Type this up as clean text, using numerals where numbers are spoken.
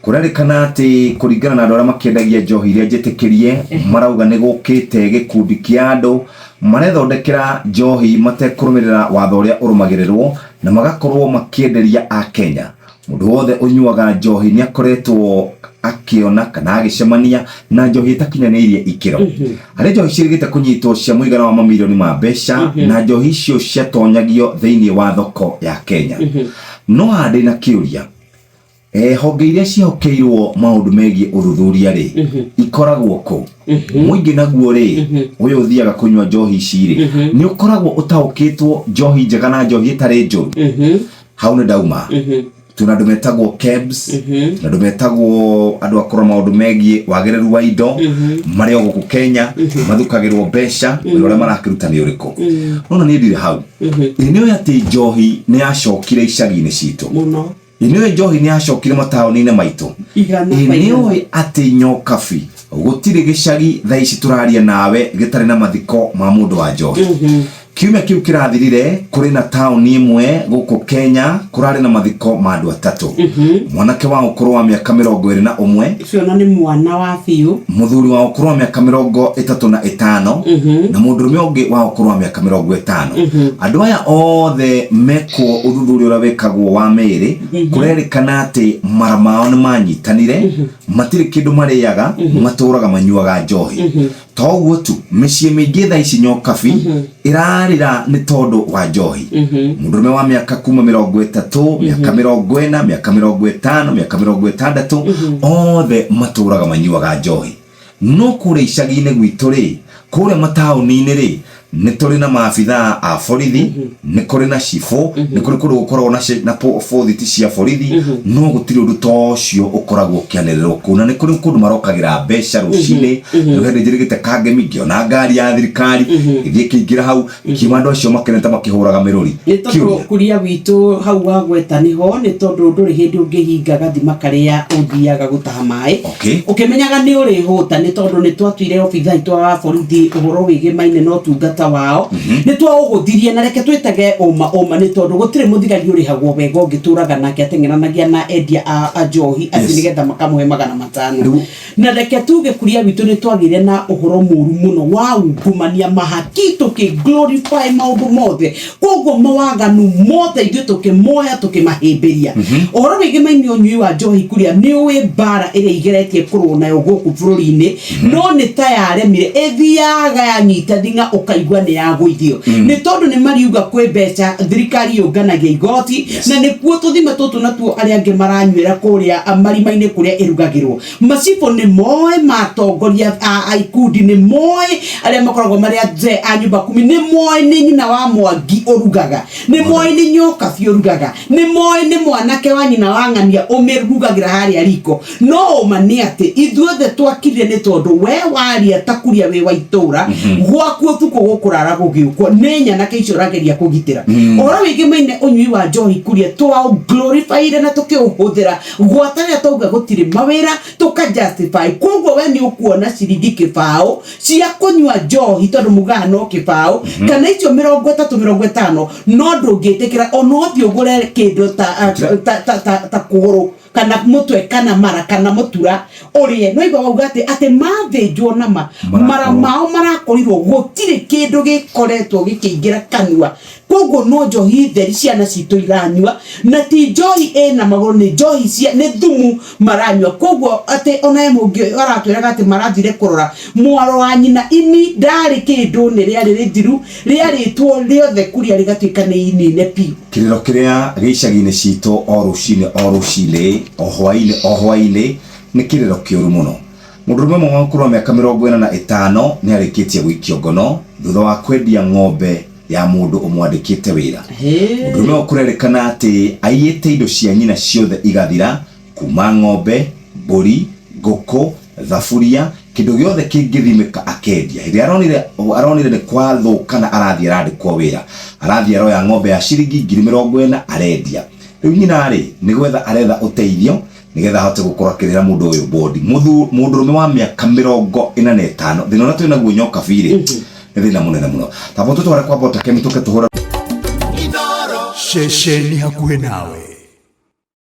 Kũrerĩkana atĩ kũringana na andũ arĩa makĩendagia njohi iria njĩtĩkĩrie, marauga nĩ gũkĩte gĩkundi kĩa andũ marethondekera njohi matekũrũmĩrĩra watho ũrĩa ũrũmagĩrĩrwo na magakorwo makĩenderia Akenya. Mũndũ wothe ũnyuaga njohi nĩ akoretwo akĩona kana agĩcemania na njohi ĩtakinyanĩirie ikĩro. Harĩ njohi ciĩrĩgĩte kũnyitwo cia mũigana wa mamirioni ma mbeca na njohi icio ciatonyagio thĩinĩ wa thoko ya Kenya. No haha ndĩna kĩũria, Eh, honge iria ciĩhokeirwo maũndũ megiĩ ũthuthuria rĩ ikoragwo kũ? Mũingĩ naguo rĩ, ũyũ ũthiaga kũnyua njohi ici rĩ, nĩ ũkoragwo ũtaũkĩtwo njohi njega na njohi ĩtarĩ njũru? Hau nĩ ndauma. Twĩna andũ metagwo KEBS, na andũ metagwo andũ a kũrora maũndũ megiĩ wagĩrĩru wa indo marĩ o gũkũ Kenya, mathukagĩrwo mbeca, wĩra ũrĩa marakĩruta nĩ ũrĩkũ? Nona niĩ ndirĩ hau. Ĩ nĩ ũĩ atĩ njohi nĩ yacokire icagi-inĩ citũ? Mũno. Ĩ nĩ ũĩ njohi nĩ yacokire mataũni-inĩ maitũ? Igana Ĩ kwa nĩ igana. ũĩ atĩ Nyokabi gũtirĩ gĩcagi thaa ici tũraria nawe gĩtarĩ na mathiko ma mũndũ wa njohi? Kiumia kĩu kĩrathirire kũrĩ na taũni ĩmwe gũkũ Kenya kũrarĩ na mathiko ma andũ atatũ. Mwanake wa ũkũrũ wa mĩaka 21, Ũcio ona nĩ mwana wa biũ. Mũthuri wa ũkũrũ wa mĩaka 35 na mũndũrũme ũngĩ wa ũkũrũ wa mĩaka 50. Andũ aya othe mekwo ũthuthuria ũrĩa wĩkagwo wa mĩĩrĩ, kũrerĩkana atĩ mara mao nĩ manyitanire, matirĩ kĩndũ marĩaga, matũraga manyuaga njohi. To ũguo tu, mĩciĩ mĩingĩ thaa ici Nyokabi ĩrarĩra nĩ tondũ wa njohi. Mũndũrũme wa mĩaka kuma 30, mĩaka 40, mĩaka 50, mĩaka 60, othe matũraga manyuaga njohi. No kũrĩa icagi-inĩ gwitũ rĩ, kũrĩa mataũni-inĩ rĩ, nĩ tũrĩ na maabithaa a borithi, nĩ kũrĩ na cibũ, nĩ kũrĩ kũndũ gũkoragwo na na bũthiti cia borithi, no gũtirĩ ũndũ ta ũcio ũkoragwo ũkĩanĩrĩrwo kũu. Na nĩ kũrĩ kũndũ marokagĩra mbeca rũcinĩ. Rĩu hĩndĩ njĩrĩgĩte Kangemi ngĩona ngari ya thirikari ĩthiĩ ĩkĩingĩra hau, ĩkiuma andũ acio makenete makĩhũraga mĩrũri. Nĩ tondũ Kĩũria. Kuria gwitũ hau wagweta nĩho, nĩ tondũ ndũrĩ hĩndĩ ũngĩhinga gathima karĩa ũthiaga gũtaha maĩ ũkĩmenyaga nĩ ũrĩhũta, nĩ tondũ nĩ twatuire obitha aitũ a borithi ũhoro wĩgĩmaine na ũtungata wao nĩ twaũhũthirie. Na reke twĩtage ũma ũma, nĩ tondũ gũtirĩ mũthigari ũrĩhagwo wega ũngĩtũraga nake ateng'eranagia na endia a njohi acio nĩgetha makamũhe 500. Na reke tuge kuria witũ nĩ twagĩire na ũhoro mũru mũno wa ungumania, mahaki, tũkĩ glorify maũndũ mothe, koguo mawaganu mothe ithuĩ tũkĩmoya tũkĩmahĩmbĩria. Ũhoro wĩgĩmaine ũnyui wa njohi, kuria nĩ ũĩ mbara ĩrĩa igeretie kũrũo nayo gũkũ bũrũri-inĩ, no nĩ ta yaremire, ĩthiaga yanyita thing'a ũkaigua nĩ yagũithio, nĩ tondũ nĩ mariuga kwĩ mbeca thirikari yũnganagia igoti, na nĩkuo tũthima tũtũ natuo arĩa angĩ maranyuĩra kũrĩa marima-inĩ kũrĩa ĩrugagĩrwo. Macibũ nĩ moĩ, matongoria a ikundi nĩ moĩ, arĩa makoragwo marĩ azee a nyumba kumi nĩ moĩ, nĩ nyina wa Mwangi ũrugaga, nĩ moĩ nĩ Nyokabi ũrugaga, nĩ moĩ nĩ mwanake wa nyina wa Ng'ania ũmĩrugagĩra harĩa riko. No ũma nĩ atĩ ithuothe twakirire nĩ tondũ we waria ta kuria wĩ wa itũra gwaku ũtukũ gũkũrara gũgĩũkwo nĩ nyanake icio ũrageria kũgitĩra. Ũhoro wĩgĩmaine ũnyui wa njohi, kuria twaũ glorifyire na tũkĩũhũthĩra gwata rĩrĩa twauga gũtirĩ mawĩra, tũka justify. Koguo we nĩ ũkuona ciringi 20 cia kũnyua njohi, tondũ mugaga no 20 kana icio 30, 50, no ndũngĩtĩkĩra ona ũthiĩ ũgũre kĩndũ ta, ta, ta, ta, ta kũgũrũ kana mũtwe kana mara kana mũtura ũrĩe. No igua wauga atĩ mathĩnjwo na ma mara mao marakorirwo gũtirĩ kĩndũ gĩkoretwo gĩkĩingĩra kanua, koguo no njohi theri ciana citũ iranyua, na ti njohi ĩna magũrũ, nĩ njohi cia nĩ thumu maranyua. Koguo atĩ ona ye mũngĩ aratwĩraga atĩ marathire kũrora mwaro wa nyina, ini ndarĩ kĩndũ, nĩ rĩarĩ rĩthiru, rĩarĩtwo rĩothe kuria rĩgatuĩka nĩ inine piũ. Kĩrĩro kĩrĩa gĩ icagi-inĩ citũ o rũcinĩ o rũcinĩ, o hwaĩ-inĩ o hwaĩ-inĩ, nĩ kĩrĩro kĩũru mũno. Mũndũrũme ũmwe wa ũkũrũ wa mĩaka 45 nĩ arĩkĩtie gũikio ngono thutha wa kwendia ng'ombe ya mũndũ ũmwandĩkĩte wĩra. Mũndũrũme ũyũ kũrerĩkana atĩ aiyĩte indo cia nyina ciothe igathira, kuma ng'ombe, mbũri, ngũkũ, thaburia, kĩndũ gĩothe kĩngĩthimĩka akendia. Hĩndĩ ĩrĩa aronire nĩ kwathũka na arathiĩ arandĩkwo wĩra, arathiĩ aroya ng'ombe ya ciringi 40,000 arendia. Rĩu nyina rĩ, nĩ gwetha aretha ũteithio nĩgetha ahote gũkorwo akĩrĩra mũndũ ũyũ bodi. Mũndũrũme wa mĩaka 45, thĩna ũrĩa twĩ naguo Nyokabi rĩ, nĩ thĩna mũnene mũno. Tamba tũtware kwa Bota Kemi tũke tũhũre Ceceni hakuhĩ nawe.